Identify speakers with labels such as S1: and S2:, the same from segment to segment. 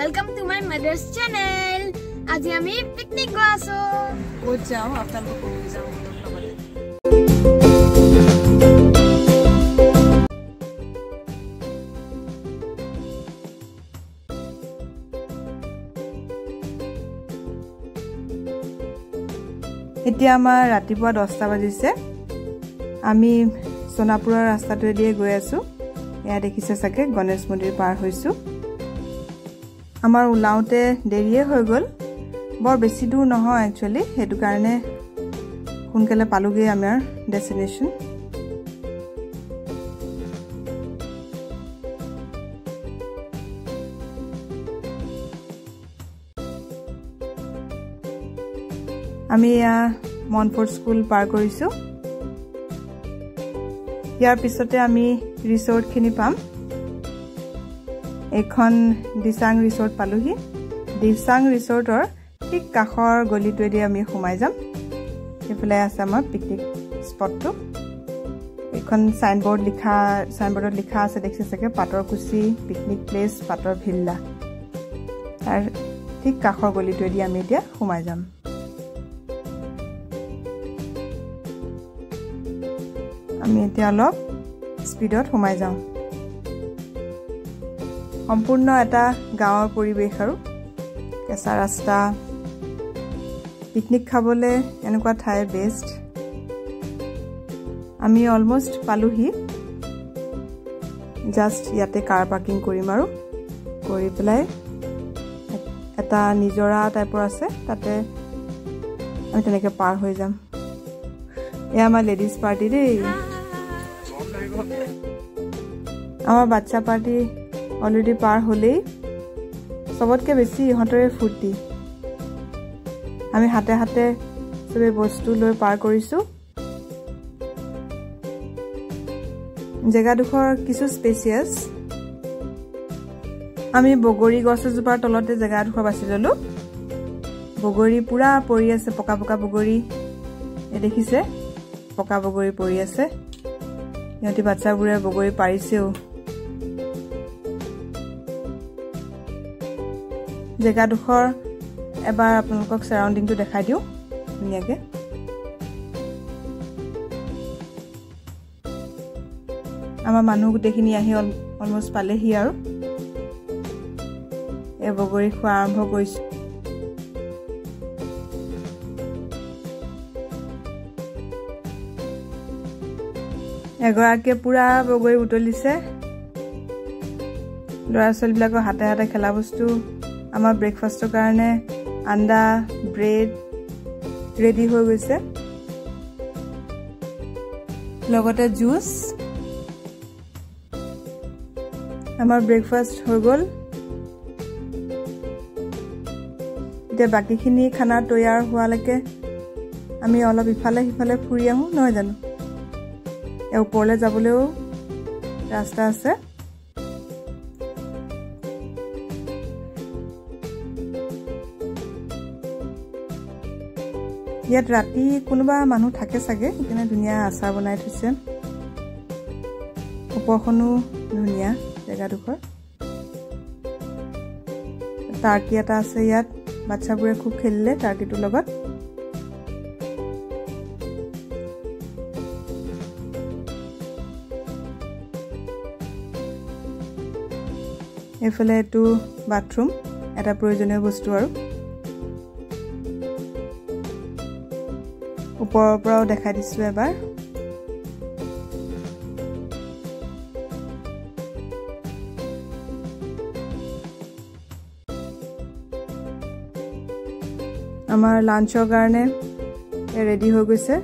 S1: Welcome to my mother's channel. আজি আমি picnic গৈ আছো।
S2: ক'ত যাওঁ আপোনালোকক লৈ যাওঁ লগতে। এতিয়া আমাৰ ৰাতিপুৱা 10টা বাজিছে। আমি সোণাপুৰৰ ৰাস্তাটোৱেদিয়ে গৈ আছোঁ। এয়া দেখিছে চাগে গণেশ মন্দিৰ পাৰ হৈছোঁ। আমাৰ ওলাওঁতে দেৰিয়ে হৈ গ'ল, বৰ বেছি দূৰ নহয় একচুৱেলি, সেইটো কাৰণে সোনকালে পালোগৈ আমাৰ ডেষ্টিনেশ্যন। আমি এয়া মনফৰ্ট স্কুল পাৰ কৰিছোঁ। ইয়াৰ পিছতে আমি ৰিচৰ্টখিনি পাম। এইখন দিচাং ৰিচৰ্ট পালোহি। দিচাং ৰিচৰ্টৰ ঠিক কাষৰ গলিটোৱেদি আমি সোমাই যাম। সেইফালে আছে আমাৰ পিকনিক স্পটটো। এইখন চাইনবৰ্ডত লিখা আছে, দেখিছে চাগে, পাটৰকুচি পিকনিক প্লেচ, পাটৰ ভিল্লা। তাৰ ঠিক কাষৰ গলিটোৱেদি আমি এতিয়া সোমাই যাম। আমি এতিয়া অলপ স্পীডত সোমাই যাওঁ। সম্পূৰ্ণ এটা গাঁৱৰ পৰিৱেশ আৰু কেঁচা ৰাস্তা। পিকনিক খাবলৈ এনেকুৱা ঠাই বেষ্ট। আমি অলমষ্ট পালোহি। জাষ্ট ইয়াতে কাৰ পাৰ্কিং কৰিম আৰু কৰি পেলাই এটা নিজৰা টাইপৰ আছে, তাতে আমি তেনেকৈ পাৰ হৈ যাম। এয়া আমাৰ লেডিজ পাৰ্টি দেই। আমাৰ বাচ্চা পাৰ্টি অলৰেডি পাৰ হ'লেই। চবতকৈ বেছি ইহঁতৰে ফূৰ্তি। আমি হাতে হাতে চবেই বস্তু লৈ পাৰ কৰিছোঁ। জেগাডোখৰ কিছু স্পেচিয়াছ। আমি বগৰী গছ এজোপাৰ তলতে জেগাডোখৰ বাছি ল'লোঁ। বগৰী পূৰা পৰি আছে, পকা পকা বগৰী। এই দেখিছে, পকা বগৰী পৰি আছে। ইহঁতি বাচ্চাবোৰে বগৰী পাৰিছেও। জেগাডোখৰ এবাৰ আপোনালোকক চাৰাউণ্ডিংটো দেখাই দিওঁ ধুনীয়াকৈ। আমাৰ মানুহ গোটেইখিনি আহি অলমষ্ট পালেহি আৰু এই বগৰী খোৱা আৰম্ভ কৰিছোঁ। এগৰাকীয়ে পূৰা বগৰী বুটলিছে। ল'ৰা ছোৱালীবিলাকৰ হাতে হাতে খেলা বস্তু। আমাৰ ব্ৰেকফাষ্টৰ কাৰণে আণ্ডা, ব্ৰেড ৰেডি হৈ গৈছে, লগতে জুচ। আমাৰ ব্ৰেকফাষ্ট হৈ গ'ল। এতিয়া বাকীখিনি খানা তৈয়াৰ হোৱালৈকে আমি অলপ ইফালে সিফালে ফুৰি আহোঁ, নহয় জানো? এই ওপৰলৈ যাবলৈও ৰাস্তা আছে। ইয়াত ৰাতি কোনোবা মানুহ থাকে চাগে, সেইকাৰণে ধুনীয়া আচাৰ বনাই থৈছে। ওপৰখনো ধুনীয়া জেগাডোখৰ। টাৰ্কি এটা আছে ইয়াত, বাচ্চাবোৰে খুব খেলিলে টাৰ্কিটোৰ লগত। এইফালে এইটো বাথৰুম, এটা প্ৰয়োজনীয় বস্তু আৰু। ওপৰৰ পৰাও দেখাই দিছোঁ এবাৰ। আমাৰ লাঞ্চৰ কাৰণে ৰেডি হৈ গৈছে,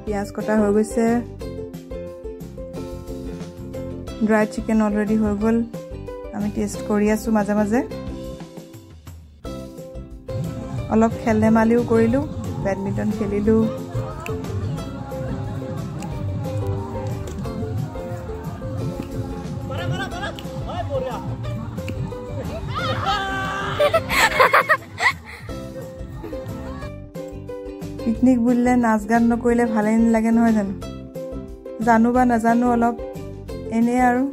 S2: পিঁয়াজ কটা হৈ গৈছে, ড্ৰাই চিকেন অলৰেডি হৈ গ'ল। আমি টেষ্ট কৰি আছোঁ মাজে মাজে। অলপ খেল ধেমালিও কৰিলোঁ, বেডমিণ্টন খেলিলোঁ। পিকনিক বুলিলে নাচ গান নকৰিলে ভালেই নালাগে, নহয় জানো? জানো বা নাজানো, অলপ এনেই আৰু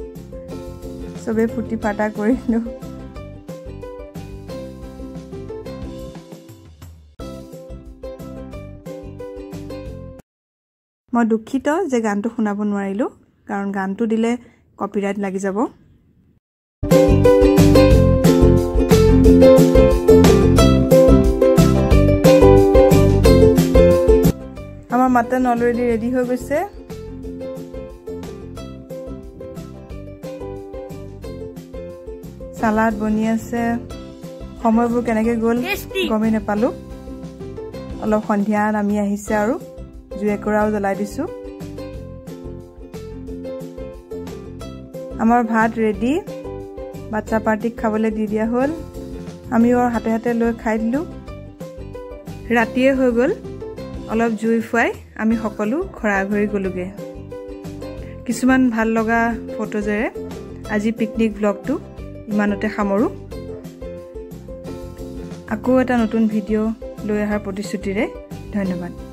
S2: চবেই ফূৰ্তি ফাৰ্তা কৰিলোঁ। মই দুখিত যে গানটো শুনাব নোৱাৰিলোঁ, কাৰণ গানটো দিলে কপিৰাইট লাগি যাব। আমাৰ মাটন অলৰেডি ৰেডি হৈ গৈছে। চালাড বনি আছে। সময়বোৰ কেনেকৈ গ'ল গমেই নাপালোঁ। অলপ সন্ধিয়া নামি আহিছে আৰু জুই একুৰাও জ্বলাই দিছোঁ। আমাৰ ভাত ৰেডি, বাচ্চা পাৰ্টিক খাবলৈ দি দিয়া হ'ল। আমিও হাতে হাতে লৈ খাই দিলোঁ। ৰাতিয়ে হৈ গ'ল। অলপ জুই ফুৱাই আমি সকলো ঘৰা ঘৰি গ'লোগৈ। কিছুমান ভাল লগা ফটোজেৰে আজি পিকনিক ব্লগটো ইমানতে সামৰোঁ। আকৌ এটা নতুন ভিডিঅ' লৈ অহাৰ প্ৰতিশ্ৰুতিৰে ধন্যবাদ।